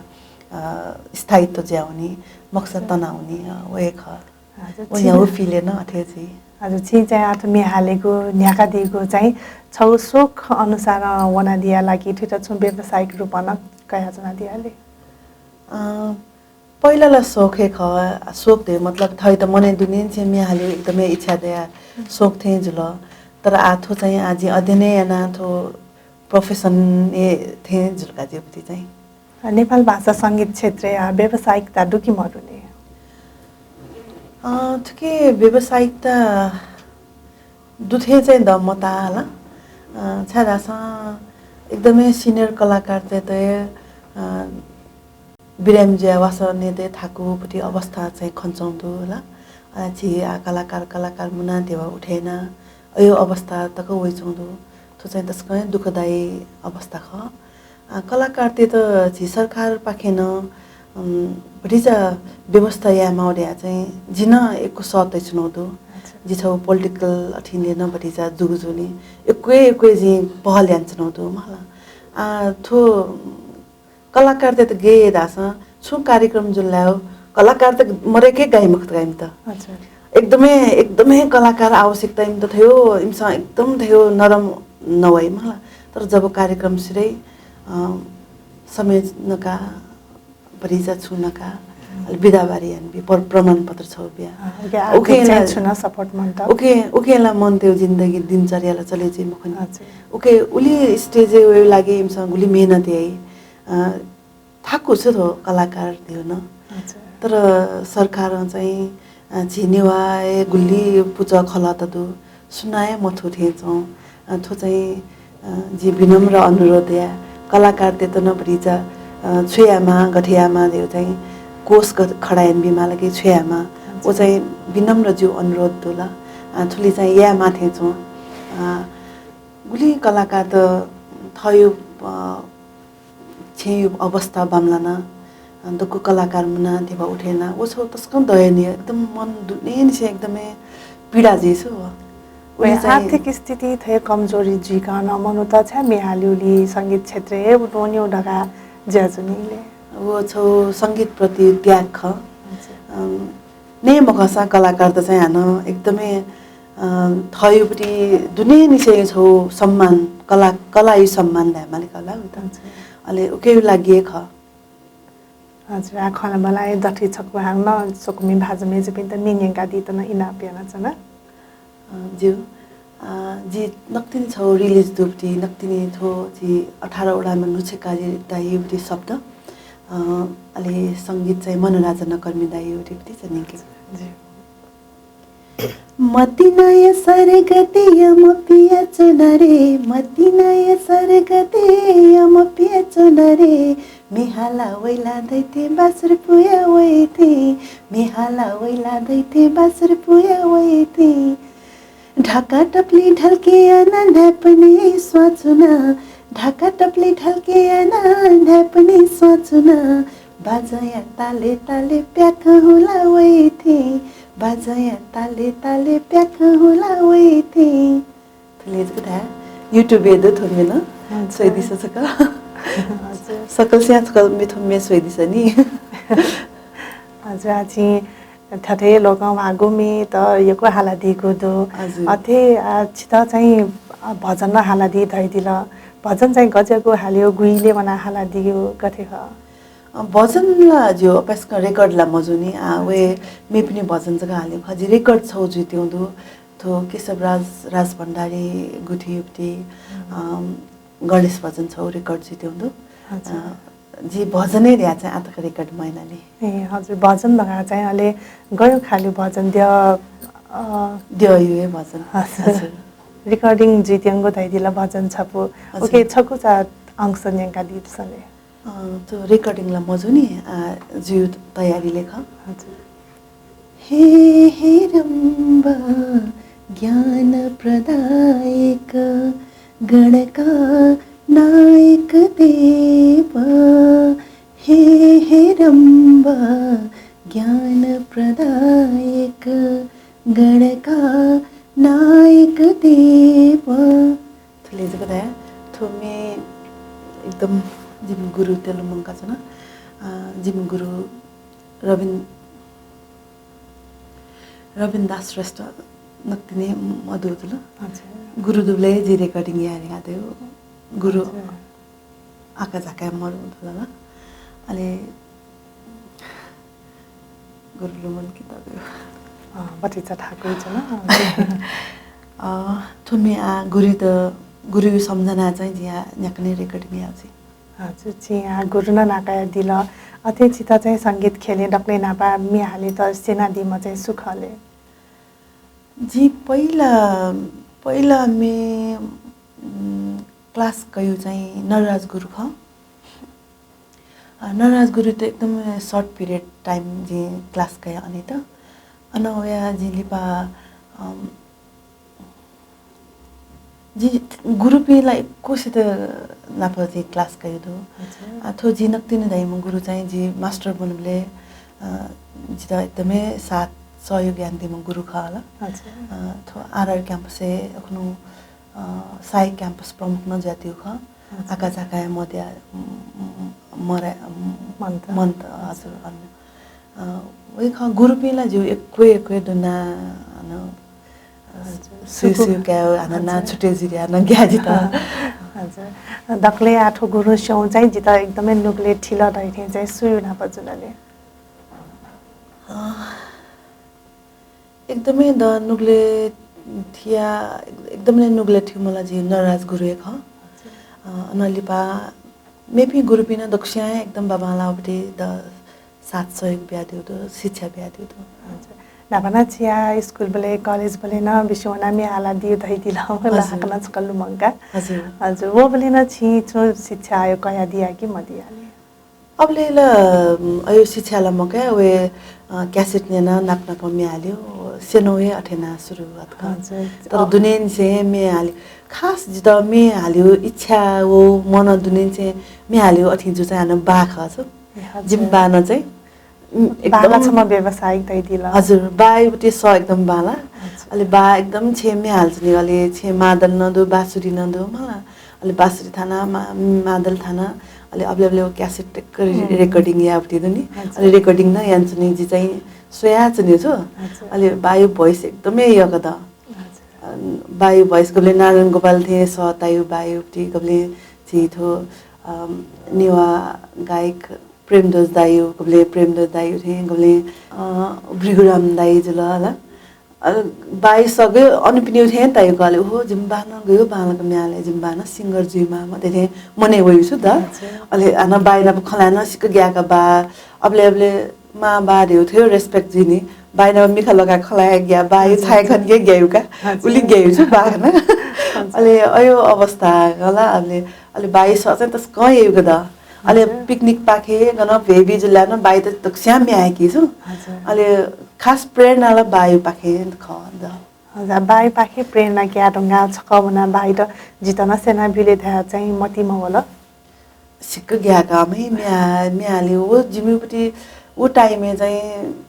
अ, स्थायित्व जुया वनी, मकसद अच्छा। तना वनी, अ, व हे खः। हजुर, व छिं न्ह्यागु field-य् नं अथे जुइ। हजुर, छिं चाहिँ आः थ्व म्ये हालेगु, न्ह्याकादीगु चाहिँ छौ सोख अनुसार वनादिया ला कि थुइत छुं व्यावसायिक रूपं नं कयाच्वनादिया ले? अ, पहिला ला सोख हे खः, सोख धइगु मतलब थःत मनय् दुनेंनिसें म्ये हालेगु एकदमै इच्छा दया सोख थें जुल। तर आः थ्व चाहिँ आः जिं अध्ययन याना थ्व profession हे थें जुल का जिगु पति चाहिँ। नेपाल भाषा संगीत क्षेत्रय् आः व्यावसायिकता दु कि मदु नि? अ, थुके व्यावसायिकता दु थें चाहिँ द मताः ला। अ, छाय्‌धाःसा एकदमै senior कलाकारतय्‌त, अ, बिरामी जुया वासः नयेत थाकुपति अवस्था चाहिँ खनाच्वंगु दु ला। अ, झी आः कलाकार, कलाकार मुनाः ध्यबा उठे याना अय् अवस्था तक वइच्वंगु दु। थ्व चाहिँ तसकं दुःखदायी अवस्था खः। अ, कलाकारतय्‌त झी सरकारपाखें नं, उम्, भतिचा व्यवस्था यायेमाः धया चाहिँ जि नं यक्व सः तयाच्वनागु दु। अच्छा। जि छौ political अथिंले नं भतिचा जुगु जुनि यक्व यक्व जिं पहल यानाच्वनागु दु मला। अ, थ्व कलाकारतय्‌त गय् धाःसा छुं कार्यक्रम जुल ला कलाकारत मदय्‌के गाइ मखुत का इमित। अच्छा। एकदमै, एकदमै कलाकार आवश्यकता इमित थयो, इमिसं एकदम थयो नरम नवाइ मला। तर जब कार्यक्रम सिधइ, अ, समय नका, भतिचा छु नका, अले बिदाबारी यानाबी, पर-, प्रमाणपत्र छौ बिया। अ, उके उके आर्थिक ला चाहिँ छुं नं support मन्त। उके, उके ला मनूतय् जिन्दगी दिनचर्या ला चले जुइ मखुनि। अच्छा। उके उलि stage-य् वयेगु लागि इमिसं गुलि मेहनत याइ। अ, थाकु छु थ्व कलाकार ध्यबा नं। अच्छा। तर सरकारं चाहिँ, अ, झी नेवाःया गुलि पुचः खलःत दु, सुनां हे मथू थें च्वं। अ, थ्व चाहिँ, अ, जिं विनम्र अनुरोध या, कलाकारतय्‌त नं भतिचा, अ, छु यायेमाः, गथे यायेमाः धयो चाहिँ कोष ग-, खडा यानाबी माल कि छु यायेमाः, अच्छा। व चाहिँ विनम्र जिगु अनुरोध दु ला। अ, थुलि चाहिँ यायेमाः थें च्वं। अ, गुलि कलाकारत थयो, अ, छेँयु अवस्था बांमलाना, अ, दक्व कलाकार मुनाः ध्यबा उठे याना, व छौ तसकं दयनीय, एकदम मन दुनेंनिसें एकदमै पीडा जुइ छु व। उलि चाहिँ आर्थिक स्थिति थयो कमजोरी जुइकं नं मनूत छाय् म्ये हालेगुलि संगीत क्षेत्रय् हे वनेगु धकाः जुयाच्वनी ले। व छौ संगीत प्रति त्याग खः। हजुर। अ, नये मखंसा कलाकारत चाहिँ हानं एकदमै, अ, थयोपति दुनेंनिसें छौ सम्मान, कला, कलायु सम्मान धायेमाली का ला उत। हजुर। अले उकेयु लागि हे खः। हजुर, आः खँ ला बला हे दथुइ छकू हानं स्वकुमि भाजु मय्‌जुपिन्त म्ये न्यंकादीत नं इनाप यानाच्वना। अ, ज्यू। अ, जि नकतिनि छौ release दुपति, नकतिनि थ्व जि अठार वडामा नुछे काजी दाइयुपति शब्द, अ, अले संगीत चाहिँ मनराजा नकर्मी दाइयुपति चाहिँ न्यंके। ज्यू। मतिनाया सर्गते यमपिया च्वना रे, मतिनाया सर्गते यमपिया च्वना रे, म्ये हाला वइला दैथे बासुर पुया वइथे, म्ये हाला वइला दैथे बासुर पुया वइथे। ढाका टपली ढल्के याना न्हाय्‌पने स्वाचुना, ढाका टपली ढल्के याना न्हाय्‌पने स्वाचुना। बाजंया ताले ताले प्याखं हुला वइथे, बाजंया ताले ताले प्याखं हुला वइथे। थुलि जक धाये, YouTube-य् दु थ्व म्ये नं। हजुर। स्वइदिसँ छकः। हजुर। सकलस्यां छकः म्ये थ्व म्ये स्वइदिसँ नि। हजुर, आः छिं थथे लोकं ह्वाःगु म्ये त यक्व हालादीगु दु। हजुर। अथे, आ, छित चाहिँ, आ, भजन नं हालादी धइदिल। भजन चाहिँ गज्याःगु हाल्यो, गुइले वना हालादीगु गथे खः? अ, भजन ला ज्यू, अपाय्‌सकं record ला मजूनि। आ, वय् मेपिनि भजन जक हाल्यो खः। जि record छौ जुइत्यंगु दु। थ्व केशवराज राजभण्डारी गुथियुपति, हम्म। अम, गणेश भजन छौ record जुइत्यंगु दु। हजुर। अ, जि भजन हे ध्या चाहिँ आतक record मयानानि। ए, हजुर, भजन धकाः चाहिँ अले गयु खालि भजन द्यः, अ, द्यःयु हे भजन। हजुर। हजुर। Recording जुइत्यंगु धइदिल भजन छपु। हजुर। OK, छकू चा अंश न्यंकादी सले। अ, तो recording ला मजू नि, आ, जुयु तयारी लेख। हजुर। हे हेरम्ब ज्ञान प्रदायक गणका नायक देव, हे हेरम्ब ज्ञान प्रदायक गणका नायक देव। थुलि जक धाये, थ्व म्ये एकदम जिमि गुरुतय् लुमंका च्वना। अ, जिमि गुरु रविन-, रविन दास श्रेष्ठ नकतिनि मदु जुल। अच्छा। गुरु दुबलय् जि recording याये धकाः दयु। गुरु अच्छा। आकाझाकाय् मरु धुन ला। अले गुरु लुमंके दु। अ, भतिचा थाकुइ च्वना। अ, थ्व म्ये आ गुरुत, गुरु सम्झना चाहिँ जिं आ न्याकने recording याउ छि। हजुर, छिं आ गुरु नं नाकाया दिल। अथे छित चाहिँ संगीत ख्यलय् दकलय् न्हापा म्ये हालेत स्यनादीम्ह चाहिँ सु खः ले? जि पहिला, पहिला म्ये, उम्, class कयु चाहिँ नरराज गुरु खः। अ, नरराज गुरुत एकदम short period time जिं class कया अनेत। अन वया जिं लिपा, अम, जि गुरुपिं ला यक्वसित नाप जि class कयु दु। अच्छा। आ, थ्व जि नकतिनि धाइम्ह गुरु चाहिँ जि master बनबलय्, अ, जित एकदमै साथ सहयोग यानादीम्ह गुरु खः ला। अच्छा। अ, थ्व आरआर campus-य् अखुनु, अ, साई campus प्रमुख नं जुयादीगु खः। अच्छा। आकाझाकाया मध्य, म, म, मरा, म, मन्त। मन्त, हजुर, अन्य। अ, वय्‌कः गुरुपिं ला ज्यू यक्व यक्व दुना, अन, अ, हजुर। सुयु सुकु-, सुयु काय्, अन ना हजुर। छुटे जुइया, अन ग्याः जित। हजुर। दकलय् आः थ्व गुरु स्यं चाहिँ जित एकदमै नुगलय् थिल धइथें चाहिँ सुयु न्हापा जुल ले? अ, एकदमै द नुगलय् थिया, एकदमै नुगलय् थ्यूम्ह ला जि नरराज गुरु हे खः। अ, अन लिपा मेपिं गुरुपिं नं दक्वसियां एकदम बांबांलाःपट्टि द साथ सहयोग बियादीगु दु, शिक्षा बियादीगु दु। हजुर। न्हापा नं छिया स्कुलबलय्, कलेजबलय् नं बिस्युं वनाः म्ये हालादीगु धइदिल, मला हजुर। हाकनं छकः लुमंका। हजुर। हजुर, वबलय् नं छिं छुं शिक्षा अय् कयादिया कि मदिया ले? अबलय् ला, उम्, अय् शिक्षा ला मकया, वय्, अ, cassette न्यनाः नाप नाप म्ये हाल्यो, स्यनं हे अथे यानाः सुरु यात का। हजुर। तर अ, दुनेंनिसें म्ये हाल्यो। खास जित म्ये हाल्यो इच्छा व मन दुनेंनिसें म्ये हाल्यो अथे जु चाहिँ हानं बा खः छु। हजुर। जिमि बा नं चाहिँ, उम्, बा ला एकदम छम्ह व्यावसायिक धइदिल। हजुर, बायापट्टि सः एकदम बांला। हजुर। अले बा एकदम छेँ म्ये हालाच्वनी, अले छेँ मादल नं दु, बाँसुरी नं दु, मला। अले बाँसुरी थाना, मा-, मादल थाना, अले अबलय् अबलय् cassette रे-, हम्म। Recording याःपट्टि दु नि। हजुर। अले recording नं यानाच्वनी, जि चाहिँ स्वयाच्वनी छु। हजुर। अले बायु voice एकदमै यःगः द। हजुर। अ, बायु voice गबलें नारायण गोपाल थें सः तायु बायुपट्टि गबलें झी थ्व, अम, नेवाः गायक प्रेमध्वज दायु, गबलें प्रेमध्वज दायु थें, गबलें, अ, भृगुराम दायु जुल ला। अ, बायु सः गयु अनुपिनियु थें तायु का ले, ओहो, जिमि बा नं गयु बांलाक म्ये हाले, जिमि बा नं singer जुइमाःम्ह धइथें मनय् वयु छु द। अच्छा। अले हानं बायु नाप खँ ल्हाये नं सिक्क ग्याःगु का बा, अबलय् अबलय् मां बा धयु थें respect जुइ नि। बायु नाप मिखा लकाः खँ ल्हाये ग्याः, बायु अच्छा, छाय् अच्छा। खने ग्याःगु का। अच्छा। उलि ग्याःगु छु बा खना। अच्छा। अले अयु अवस्था गला, अले, अले बायु सः चाहिँ तसकं ययु का द। अले हजुर। Picnic पाखे गन भेबी जुल ला नं बायु त दक्वसियां म्ये हाय्‌की छु। हजुर। अले खास प्रेरणा ला बायु पाखे खः द। हजुर, बायु पाखे प्रेरणा क्याः धुंकाः छकः वनाः बायु त जित नं स्यना ब्यु ले धयाः चाहिँ मतिइ मवल। सिक्क ग्याःगु का, म्ये हा-, म्ये हाले व जिमिपट्टि व time-य् चाहिँ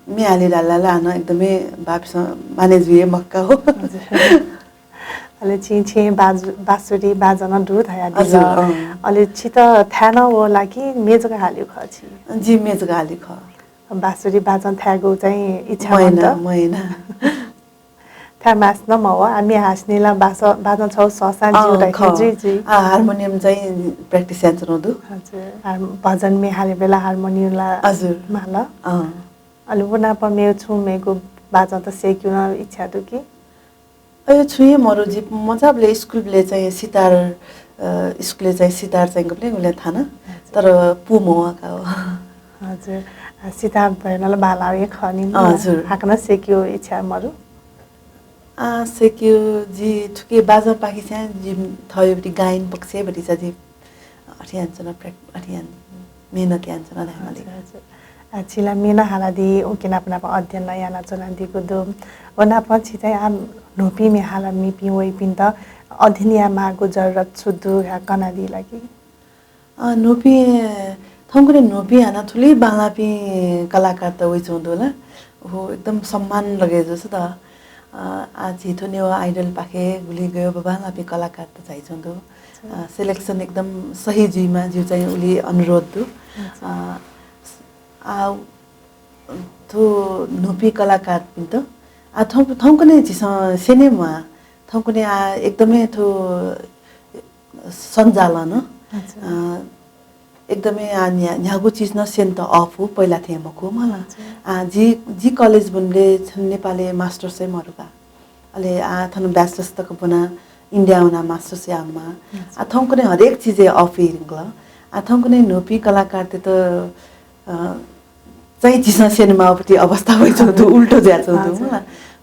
म्ये हाले धाल ला हानं एकदमै बापिसं माने जुइ हे मखु का हो। हजुर। अले छिं छेँय् बाजु-, बाँसुरी बाजं नं दु धयादिल। हजुर, अँ। अले छित थाय् नं वल कि म्ये जक हालिउ खः छि? जि म्ये जक हालिउ खः। बाँसुरी बाजं थायेगु चाहिँ इच्छा मन्त। मयना, मयना। थाय् मास्ति नं मवः, आ म्ये हासेंलि ला बास-, बाजं छगू सःसां जिउ अँ, धइथें खः। जुइ, जुइ। आ, हार्मोनियम चाहिँ practice यानाच्वनागु दु। हजुर। आ, भजन म्ये हाले बेला हार्मोनियम ला हजुर। माल। अँ। अले व नाप मेगु छुं मेगु बाजं त सय्‌केगु नं इच्छा दु कि? अय्, छुं हे मरु, जि मचाबलय् स्कुलबलय् चाहिँ सितार, अ, स्कुलय् चाहिँ सितार चाहिँ गबलें गबलें थाना, हजुर। तर पु मवः का हो। हजुर। आ, सितार भएन ला बांलाउ हे खः नि, हजुर। हाकनं सय्‌केगु इच्छा मरु। आ, सय्‌केगु जि थुकी बाजं पाखें चाहिँ जि थःगु पट्टि गायन पक्षय् भतिचा जि अथे यानाच्वना, practice अथे याना, मेहनत यानाच्वना धायेमाली। अच्छा, अच्छा। आ, छिला म्ये नं हालादी, उके नाप नाप अध्ययन नं यानाच्वनादीगु दु। व नाप छि चाहिँ आ न्हूपिं म्ये हालादीपिं वइपिन्त अध्ययन यायेमाःगु जरुरत छु दु धकाः कनादी ला कि? अ, न्हूपिं, थौंकन्हय् न्हूपिं हानं थुलि बांलाःपिं कलाकारत वइच्वंगु दु ला। व एकदम सम्मान लगय् जूसा त। अ, आ झी थ्व नेवाः Idol पाखें गुलि गय् बांलाःपिं कलाकारत झाइच्वंगु दु। अ, selection एकदम सही जुइमा जिगु चाहिँ उलि अनुरोध दु। अच्छा। अ, आ, थ्व न्हूपिं कलाकारपिन्त, आ, थौं-, थौंकन्हय् झीसं स्यने म्वाः, थौंकन्हय्, आ, एकदमै थ्व सञ्जालं नं, अच्छा। अ, एकदमै, आ, न्ह्या-, न्ह्यागु चिज नं स्यनेत अःपु, पहिला थें मखु, मला। अच्छा। आ, जि, जि college ब्वंबलय् छन्हु नेपालय् masters हे मरु का। अले आ थन bachelors तक ब्वना, इन्डिया वना masters यायेमाः। अच्छा। आ थौंकन्हय् हरेक चिजय् अःपुइ धुंकल। आ थौंकन्हय् न्हूपिं कलाकारतय्त, अ, चाहिँ झीसं स्यनेमाःगु अवस्था वइच्वंगु दु, उल्टो जुयाच्वंगु दु, अच्छा। मला।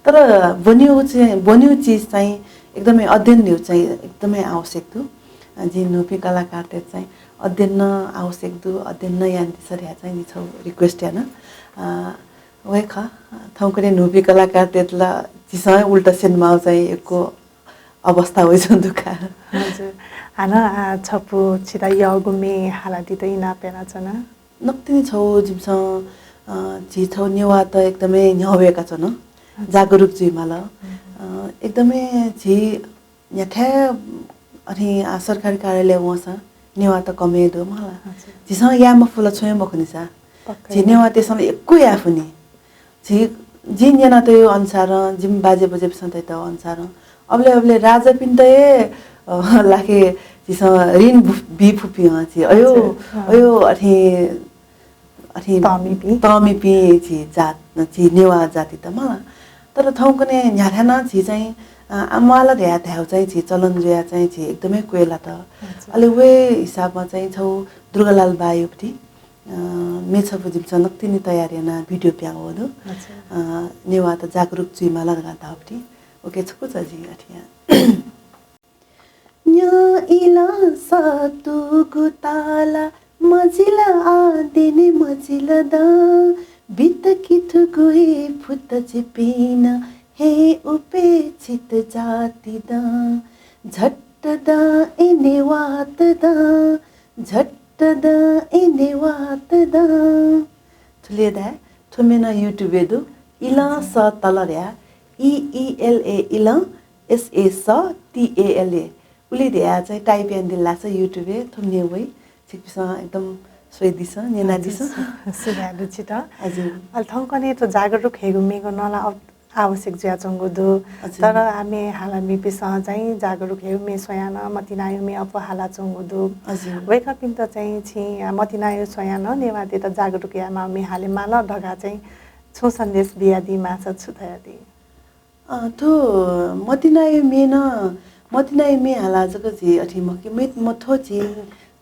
तर ब्वनीगु चाहिँ, ब्वनीगु चिज चाहिँ एकदमै अध्ययन न्ह्यः चाहिँ एकदमै आवश्यक दु। अ, जिं न्हूपिं कलाकारतय्त चाहिँ अध्ययन नं आवश्यक दु, अध्ययन नं यानादिसँ धया चाहिँ जिं छगू request याना। अ, व हे खः, थौंकन्हय् न्हूपिं कलाकारतय्त ला झीसं उल्टा स्यनेमाःगु चाहिँ यक्व अवस्था वइच्वंगु दु का। हजुर। हानं, आ, छपु छितः यःगु म्ये हालादीत इनाप यानाच्वना। नकतिनि छगू जिमिसं, अ, झी छगू नेवाःत एकदमै न्ह्यः वय्काच्वन। हजुर। जागरुक जुइमाल। हम्म। अ, एकदमै झी न्ह्याथाय् अथे, आ, सरकारी कार्यालय वंसां नेवाःत कम हे दु मला। अच्छा। झीसं याये मफु ला छुं हे मखुनिसा। पक्का। झी नेवाःतय्सं ला यक्व याये फुनि। झी, जिं न्यनातःगु अनुसारं, जिमि बाजे बज्यापिसं धयातःगु अनुसारं, अबलय् अबलय् राजापिन्त हे, अ, लाखे झीसं ऋण बु-, बी फुपिं हं झी। अयो, अच्छा, हाँ। अयो अथे अथे तःमिपिं। तःमिपिं झी जात, झी नेवाः जातित मला। तर थौंकन्हय् न्ह्याथाय् नं झी चाहिँ, अ, आम्वाल धया धायेगु चाहिँ झी चलन जुया चाहिँ झी एकदमै क्वय् लात। अच्छा। अले व हिसाबमा चाहिँ छगू दुर्गालाल बायुपति, अ, म्ये छपु जिमिसं नकतिनि तयार याना video प्यां वःगु दु। अच्छा। अ, नेवाःत जागरुक जुइमाल धकाः धाउपति। OK, छकू चा जिं अथे याना। न्यँ इलंसा तुगु ताला मजिल आः द्यने मजिल दँ। बित किथुगु हे फुत जिपिं नं हे उपेक्षित जाति दँ। झट्ट दँ ए नेवाःत दँ, झट्ट दँ ए नेवाःत दँ। थुलि हे धाये, थ्व म्ये नं YouTube-य् दु। इलंसा तला धया, E E L A इलं, S A स T A L A। उलि धया चाहिँ type यानादिल धाःसा YouTube-य् थ्व म्ये वइ। छिकपिसं एकदम स्वयादिसँ, न्यनादिसँ। हजुर, सु-, सुभाय् दु छितः। हजुर। अले थौंकन्हय् थ्व जागरुक हयेगु मेगु नं ला आव-, आवश्यक जुयाच्वंगु दु। हजुर। तर आ म्ये हालामिपिसं चाहिँ जागरुक हयेगु म्ये स्वयां नं मतिनायु म्ये अप्वः हालाच्वंगु दु। हजुर। वय्कःपिन्त चाहिँ छिं, आ, मतिनायु स्वयां नं नेवाःतय्त जागरुक यायेमाःगु म्ये हालेमाल धकाः चाहिँ छुं सन्देश बियादी माःसा छु धयादी? अ, थ्व मतिनायु म्ये नं, मतिनायु म्ये हालाः जक झी अथे मखु कि, म्ये, म, थ्व झी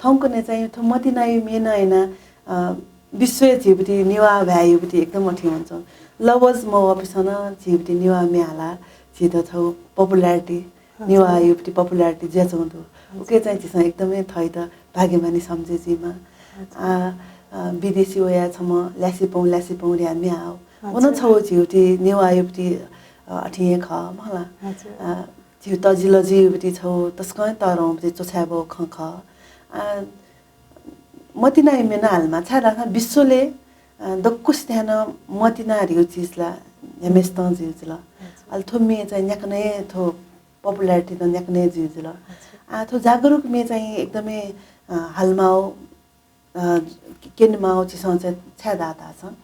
थौंकन्हय् चाहिँ थ्व मतिनायु म्ये नं यानाः, अ, विश्वय् झीपिं नेवाः भाय् युपिं एकदम अथे वंच्वं। लवज मवःपिसं नं झीपिं नेवाः म्ये हालाः झीत थ्व popularity, हजुर। नेवाः युपिं popularity जुयाच्वंगु दु। हजुर। उके चाहिँ झीसं एकदमै थःत भाग्यमानी सम्झे जुइमाः। हजुर। आ, अ, विदेशी वयाः छम्ह ल्यासेपौं, ल्यासेपौं धया म्ये हाः। व नं, हजुर। छगू झीपिं नेवाः युपिं, अ, अथे हे खः मला। हजुर। अ, झीगु तजिलजि युपिं छगू तसकं तःधंगु च्वछाये बहःगु खँ खः। अ, मतिनायु म्ये नं हालेमाः, छाय्धाःसा विश्वले, अ, दक्वसिथाय् नं मतिना धइगु चिज ला न्ह्याम्हेसितं जुइ जुल। हजुर। अले थ्व म्ये चाहिँ न्याकनं हे थ्व popularity नं न्याकनं हे जुइ जुल। हजुर। आ, थ्व जागरुक म्ये चाहिँ एकदमै, अ, हालेमाःगु, अ, क्यनेमाःगु झीसं चाहिँ छाय्धाःसा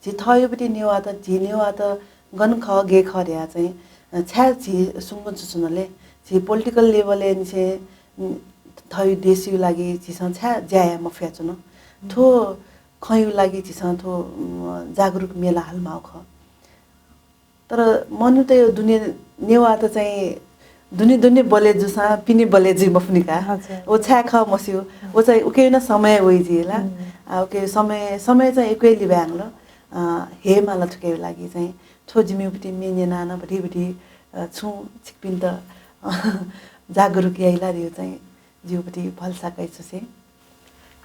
झी थःयुपिं नेवाःत, झी नेवाःत गन खः, गय् खः धया चाहिँ, अ, छाय् झी सुंगुन च्वच्वनाले, झी political level-य् निसें, उम्, थःयु देशयु लागि झीसं छाय् ज्या याये मफयाच्वन। थ्व खँयु लागि झीसं थ्व, उम्, जागरुक म्ये ला हालेमाःगु खः। तर मनूतय् दुने नेवाःत चाहिँ दुने दुने बलय् जूसां पिने बलय् जुइ मफुनि का। हजुर। व छाय् खः मस्यू। व चाहिँ उके नं समय वइ जुइ ला। हम्म। आ, उके समय, समय चाहिँ उके लिबाय् यानागु ला। अ, हयेमाल थुकिया लागि चाहिँ थ्व जिमिगु पति म्ये न्यनाः नं भति भति, अ, छुं छिकपिन्त, अ, जागरुक याइ ला धइगु चाहिँ जिगु पति भलसा कयाच्वंसे।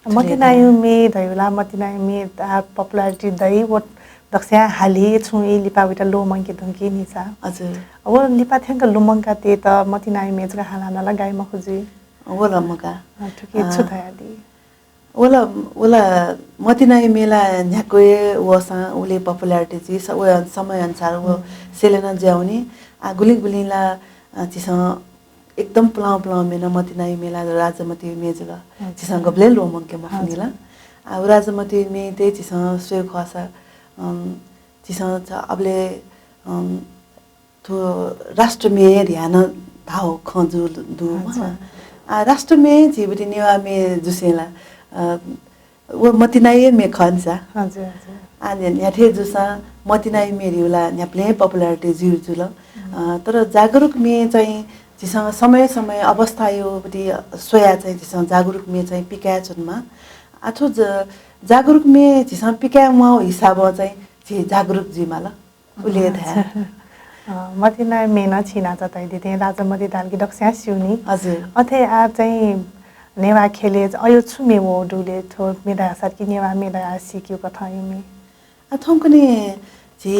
मतिनाया म्ये धइगु ला, मतिनाया म्ये आ popularity दइ, व दक्वस्यां हाले छुं ई लिपा वइत ल्वःमंके धुंकी नि सा। हजुर। व लिपा थ्यंक लुमंका तयेत मतिनाया म्ये जक हाला नं ला गाइ मखु जुइ। व ला मखु का। अ, थुकी छु धयादी? व ला, व ला मतिनाया म्ये ला न्ह्याक्व हे वःसां उलि popularity जुइ, स-, व समय अनुसार व हुँ। सेले नं जुयावनी। आ, गुलिं गुलिं ला, अ, झीसं एकदम पुलां पुलां म्ये नं मतिनाया म्ये ला राजमतिया म्ये जुल। अच्छा। झीसं गबलें ल्वःमंके मफुनि ला। हजुर। आ, व राजमतिया म्ये तय् झीसं स्वये खःसा, अम, झीसं च-, अबले, अम, थ्व राष्ट्रम्ये धयानं धाउ खँ जु दु हजुर। मला। आ, राष्ट्रम्ये झीबुटी नेवाः म्ये जुसें ला, अ, व मतिनाया म्ये खः नि सा। हजुर, हजुर। आ, न्ह्या-, न्ह्याथे जूसां मतिनाया म्ये धइगु ला न्ह्याबलें popularity जुइ जुल। हुँ। अ, तर जागरुक म्ये चाहिँ झीसं समय समय अवस्थाया बुटी स्वया चाहिँ झीसं जागरुक म्ये चाहिँ पिकाये च्वनेमाः। आ, थ्व ज-, जागरुक म्ये झीसं पिकाये म्वाःगु हिसाबं चाहिँ झी जागरुक जुइमाल। उलि हे धाये। अच्छा। अ, मतिनाया म्ये नं छिं न्हाचा धयादी थें राजमति धाल कि दक्वस्यां स्यू नि। हजुर। अथे आ चाहिँ नेवाः ख्यलय् अज्याःगु छु म्ये वःगु दु ले, थ्व म्ये धाःसा कि नेवाः म्ये धयाः सीकेगु कथंया म्ये? आ, थौंकन्हय् झी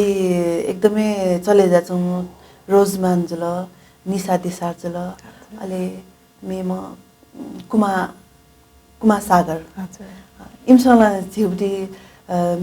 एकदमै चले जुयाच्वंगु रोजमान जुल, निशा देशार जुल, अच्छा। अले मेम्ह, उम्, कुमा-, कुमार सागर। हजुर। अ, इमिसं ला झीबुटी, अ,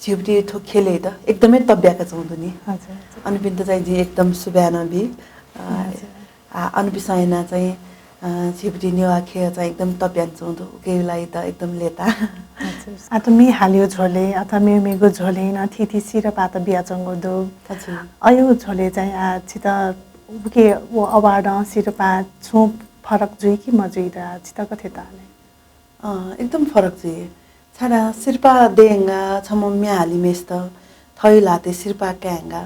झीबुटी थ्व ख्यलय् त एकदमै तब्याका च्वंगु दु नि। हजुर, हजुर। अनपिन्त चाहिँ जिं एकदम सुभाय् नं बी। अ, हजुर। आ, अनपिसं यानाः चाहिँ, अ, झीबुटी नेवाः ख्यः चाहिँ एकदम तब्यान च्वंगु दु। उकिया लागि त एकदम लय्ताः। हजुर। आ, त म्ये हालेगु झ्वलय् अथवा मेमेगु झ्वलय् नं थीथी सिरपाः त बियाच्वंगु दु। हजुर। अज्याःगु झ्वलय् चाहिँ आ, छित उकी व award सिरपाः छुं फरक जुइ कि मजुइ ला, छित गथे ताः ले? अँ, एकदम फरक जुइ। छाय् धाःसा सिरपाः दयेगु छम्ह म्ये हालीम्हेसित थःगु ल्हातय् सिरपाः कायेगु,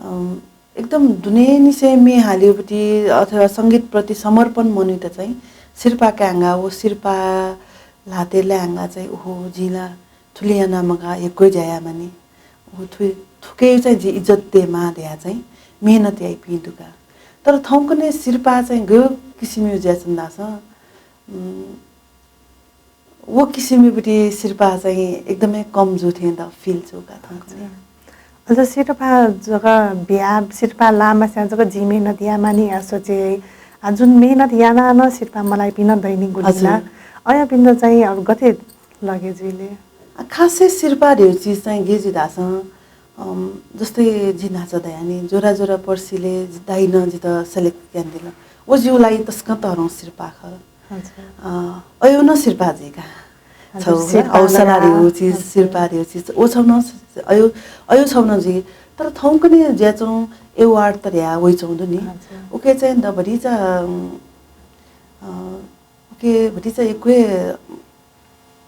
अम, एकदम दुनेंनिसें म्ये हालीगुपट्टि अथवा संगीतप्रति समर्पण मनूत चाहिँ सिरपाः कायेगु, व सिरपाः ल्हातय् लायेगु चाहिँ, ओहो, जिं ला थुलि याना मगाः, यक्व ज्या यायेमानि। व थु-, थुकिया चाहिँ जिं इज्जत दयेमाः धयाः चाहिँ मेहनत याइपिं दु का। तर थौंकन्हय् सिरपाः चाहिँ गय् किसिमया जुयाच्वन धाःसा, उम्, व किसिमया बुटी सिरपाः चाहिँ एकदमै कम जू थें त feel जू का थौंकन्हय्। अझ सिरपाः जक बियाः, सिरपाः लाःम्हेसिनं जक जिं मेहनत यायेमानि धयाः सोचे, आ, जुन मेहनत यानाः नं सिरपाः मलाइपिं नं दइ नि गुलिं ला। हजुर। अज्याःपिन्त चाहिँ अब गथे लगे जुइ ले? आ, खासै सिरपाः धयागु चिज चाहिँ गय् जुइ धाःसा, अम, जस्तै जिं न्हाचा धया नि, ज्वरा ज्वरा पर्सिलय् जि दाइनं जितः select यानादिल। व जिगु लागि तसकं तःधंगु सिरपाः खः। हजुर। अ, अज्याःगु नं सिरपाः जुइ का। हजुर, छगू सिरपाः हौसला धयागु चिज, हजुर। सिरपाः धयागु चिज, व छगू नं अज्याःगु, अज्याःगु छगू नं जुइ। तर थौंकन्हय् जुयाच्वंगु award त धयाः वइच्वंगु दु नि। हजुर। उकी चाहिँ द भतिचा, अम, अ, उकी भतिचा यक्व हे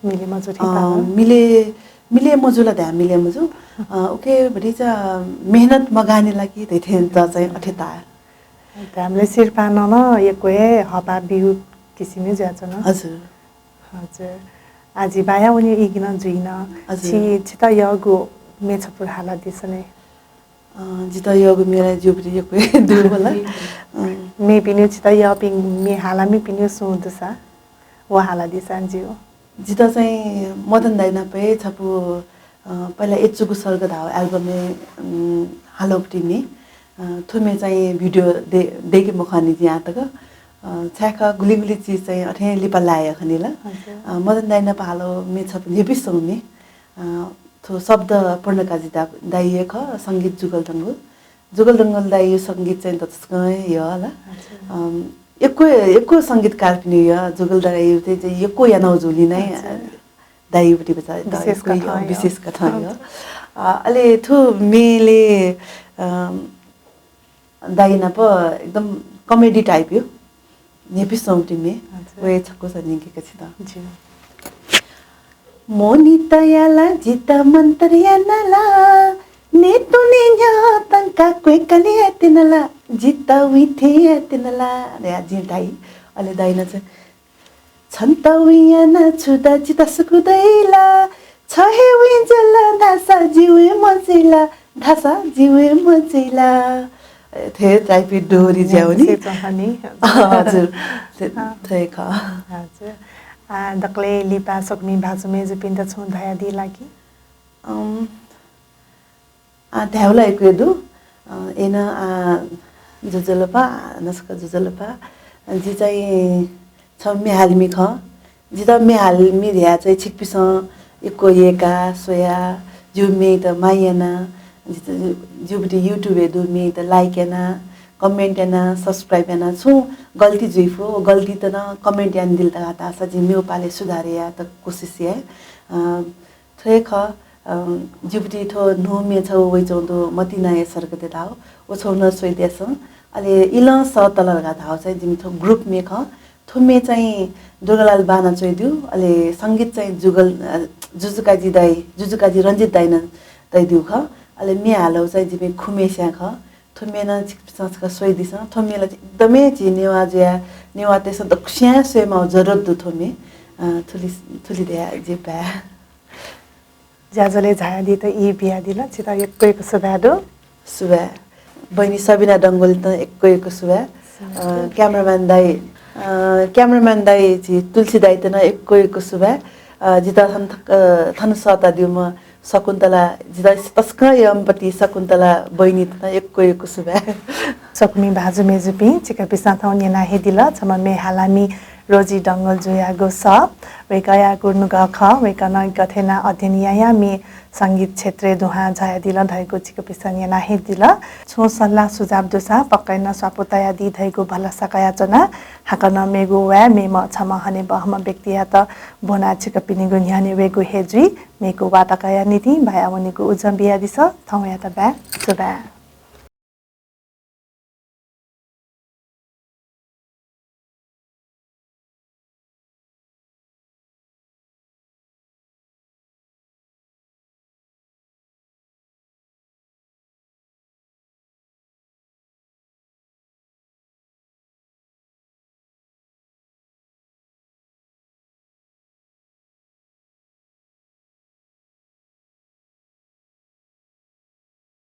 मिले मजू थें अँ, ताल। मिले, मिले मजू ला धाये मिले मजू। अँ, उकी भतिचा मेहनत मगाःनि ला कि धइथें त चाहिँ अथे ताः। धायेबलय् सिरपाः नं यक्व हे हःपाः ब्यूगु किसिमया जुयाच्वन। हजुर। हजुर। आः जि बाया वने इगि नं जुइन। हजुर। छि, छित यःगु म्ये छपु हालादिसँ ले। अँ, जितः यःगु म्ये ला ज्यूपिं यक्व हे दु होला। अँ। मेपिनिगु छित यःपिं म्ये हालामिपिनिगु सुं दुसा, व हालादिसँ ज्यू। जितः चाहिँ मदन दाइ नाप हे छपु, अँ, पहिला एचुगु सर्ग धाउ album-य्, अँ, हालागु म्ये। अँ, थ्व म्ये चाहिँ video दे-, दय्के मखंनि जिं आःतक। अँ, छाय् खः गुलिं गुलिं चिज चाहिँ अथें लिपा लाये खनी ला। हजुर। अँ, मदन दाइ नाप हालागु म्ये छपु न्ह्यइपुसे च्वंगु म्ये। अँ, थ्व शब्द पूर्णकाजी दा-, दाइ हे खः, संगीत जुगल डंगोल। जुगल डंगोल दाइया संगीत चाहिँ तसकं हे यः ला। अच्छा। अम, यक्व, यक्व संगीतकारपिनि यः, जुगल दाइया चाहिँ यक्व यानाउ जुलिं नै, अच्छा। दाइया पट्टि बचा, विशेष यक्व यः, कथं यः। विशेष कथं यः। अच्छा। अ, अले थ्व म्येले, अम, दाइ नाप एकदम comedy type यो। न्ह्यइपुसे च्वंगु म्ये। अच्छा। व हे छकूचा न्यंकेगु छित। ज्यू। मोनिता याला जितः मन्तर यानाला, नेतुने न्ह्यः तंका क्वेकाले यातिनाला, जितः विथे यातिनाला। या जिं दाइ, अले दाइनं चाहिँ, छन्त वियाना छुदा जितः सुकु दइला, छ हे विंजल धासा जि वे मजिला, धासा जि वे मजिला। थे type-या डोरी ज्याउनी। से चहनी। हजुर। थे, हाँ। थे खः। हजुर। आ, दकलय् लिपा स्वकुमि भाजु मय्‌जुपिन्त छुं धयादी ला कि? अम, आ, धायेगु ला यक्व हे दु। अ, अय्‌नं, आ, ज्वजलपा, आ, नस्क ज्वजलपा। जि चाहिँ छम्ह म्ये हालिमि खः। जितः म्ये हालिमि धया चाहिँ छिकपिसं यक्व यय्‌का, स्वया, जिगु म्येयात माया याना, जितः, जिगुपट्टि YouTube-य् दुगु म्येयात like याना, comment याना, subscribe याना। छुं गल्ती जुइफु, व गल्तीत नं comment यानादिल धकाः धाःसा जिं मेगु पालय् सुधार यायेत कोसिस याये। अ, थ्व हे खः, अ, जिगुपट्टि थ्व न्हू म्ये छगू वइच्वंगु दु, मतिना हे सर्गदे धाःगु, व छगू नं स्वयादिसँ। अले इलं सः तल धकाः धाःगु चाहिँ जिमि थ्व group म्ये खः। थ्व म्ये चाहिँ दुर्गालाल बाःनं च्वयादीगु, अले संगीत चाहिँ जुगल, अ, जुजुकाजी दाइ, जुजुकाजी रञ्जित दाइनं तयादीगु खः। अले म्ये हालागु चाहिँ जिमि खुम्हेस्यां खः। थ्व म्ये नं छिकपिन्सं छकः स्वयादिसँ। थ्व म्ये ला एकदमै झी नेवाः जुयाः नेवाःतय्‌सं दक्वस्यां स्वयेमाःगु जरुरत दु थ्व म्ये। अ, थुलि, थुलि धयाः जिं बाय्। ज्याझ्वलय् झायादीत ई बियादिल, छितः यक्व यक्व सुभाय् दु। सुभाय्। बहिनी सबिना डंगोलयात यक्व यक्व सुभाय्। सुभाय्। अ, cameraman दाइ, अ, cameraman दाइ झी तुलसी दाइयात नं यक्व यक्व सुभाय्। अ, जितः थन, अ, थन सःतादीम्ह शकुन्तला, जितः तसकं यःम्हपति शकुन्तला बहिनीयात नं यक्व यक्व सुभाय्। स्वकुमि भाजु मय्‌जुपिं, छिकपिन्सं थौं न्यना हे दिल, छम्ह म्ये हालामि रोजी डंगोल जुयागु सः, वय्‌कःयागु नुगः खः, वय्‌कलं गथे यानाः अध्ययन यायाः म्ये संगीत क्षेत्रय् दुहां झायादिल धइगु छिकपिन्सं न्यना हे दिल। छुं सल्लाह सुझाव दुसा पक्कै नं स्वापू तयादी धइगु भलसा कयाच्वना। हाकनं मेगु वाय् मेम्ह छम्ह हनेबहःम्ह व्यक्तियात ब्वनाः छिकपिनिगु न्ह्यःने वयेगु हे जुइ। मेगु वाताकया निंतिं बाया वनेगु उजं बियादिसँ। थौंयात बाय्, सुभाय्।